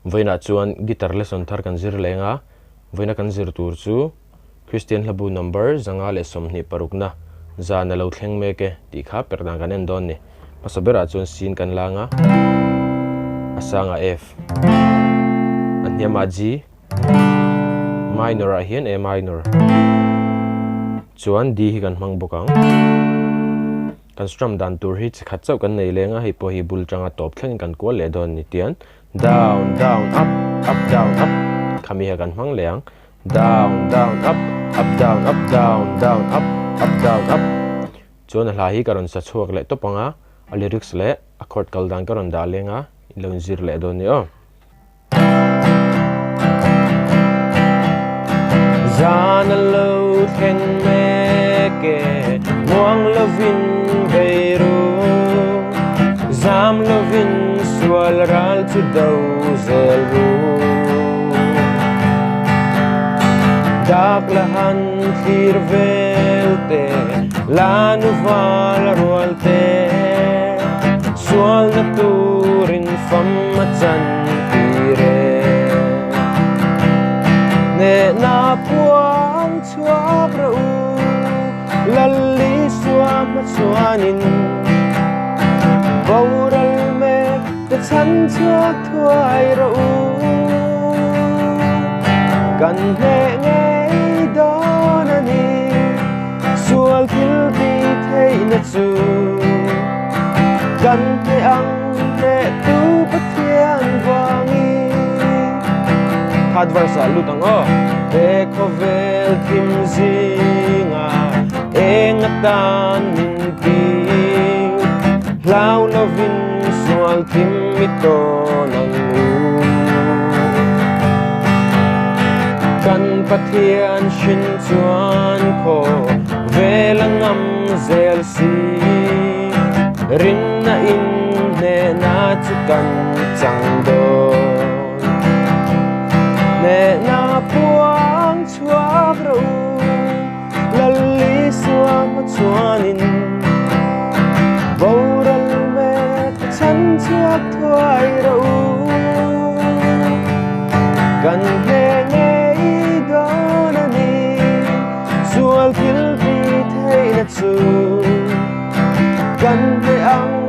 Vawiinah chuan guitar lesson thar kan zir leng a, vawiina kan zir tur chu Kristian hlabu number 126 na zan a lo thleng mek e tih kha perh dan kan en dawn ni. Hmasa berah chuan C in kan lang a, a sangah F, a hniamah G, minor ah hian A minor, chuan D hi kan hmang bawk ang. Kan strum dan tur hi chi khat chauh kan nei leng a, hei pawh hi bul tanga tawp thlengin kan kual leh dawn a ni tian down down up up down up khami hi kan hmang leh ang down down up up down up down down up up down up chuan a hla hi ka rawn sa chhuak leh tawp ang a, a lyrics leh a chord kal dan ka rawn dah leng a, in lo inzir leh dawn a ni aw. Zan a lo thleng mek e, muang lovin bei ru. Zam lovin sual ral chu do zel ru. Dak la han thlir vel te, la nu val rual te. Sualna turin fam a chan tir e. Hnehna puang chhuak rawh u, Lal Isua hmachhuanin. Boral mek te chhan chhuak thuai rawh u. Kan hneh ngei dawn a ni. Sual thil ti theihna chu kan hneh ang hneh tu Pathian vangin. Third verse ah lut ang aw. He khawvel thim zinga eng atan min ti. Hlau lovin sual thim mi tawn ang u. Kan Pathian hrin chuan khaw vel a ngam zel si. Rinna in hnehna chu kan chang dawn. Hnehna puang chhuak rawh u, Lal Isua hmachhuanin. Boral mek chhan chhuak thuai rawh u. Kan hneh ngei dawn a ni, sual thil ti theihna chu kan hneh ang.